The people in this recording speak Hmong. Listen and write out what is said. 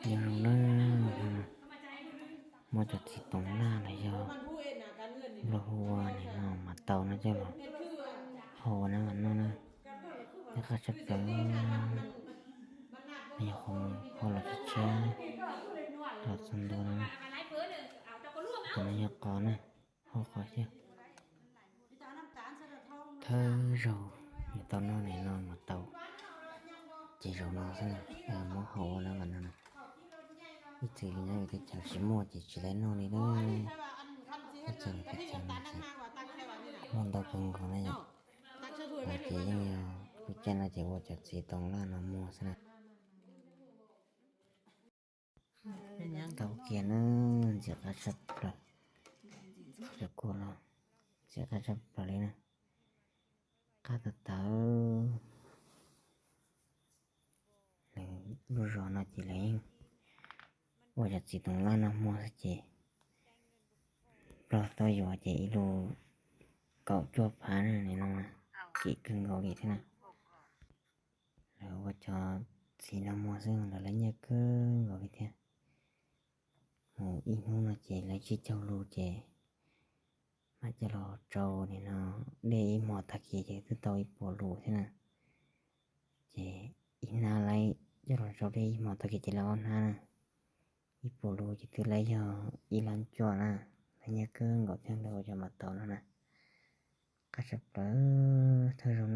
Nyob zoo na, muab cov txiv toov laj los yog luag hu ua nim no mas tau no coj los hau ua na mas noj na. Nyob qab tshaj plaws, yog qhov hau los tshiab tshiab los txog ntua no. Qhov no yog qos na, hau qos xwb. Thawj zaug yus tau noj nim no mas tau, ces zaum no xwb na, muab hau ua na mas no na. Ib txwm yus nyob yus teb chaws tsis muaj ces tsis laib noj li na. Ib txwm teb chaws no ces muaj ntau kawg nkaus na yom. Lawv ces yeej yog lub caij no ces ua cov txiv toov laj no muag xwb na. Tau kiag na, ntxim qab tshaj plaws. Cov kua no ntxim qab tshaj plaws li na. Qab tag tag. Lawv lub zos no ces lawv yeej ua cov txiv toov laj no muag xwb ces nplog tau yuav ces ib lub kaum cuaj phav na, nim no kim kawg nkaus li thiab na. Lawv ua cov txiv no muag xwb lawv lawv nyiaj kawg nkaus li thiab. Mus ib hnub no ces lawv tsib caug lus ces mam coj los tsau nim no dej ib hmos tag kis ces twb tau ib puas lus thiab na. Ces ib hnab lawv coj los tsau dej ib hmos tag kis ces lawv ob hnab na. Ib puas lus ces twb lawv yog ib lab cuaj na. Lawv nyiaj kawg nkaus thiab lawv ua cov mas tau no na. Qab tshaj plaws, thawj zaug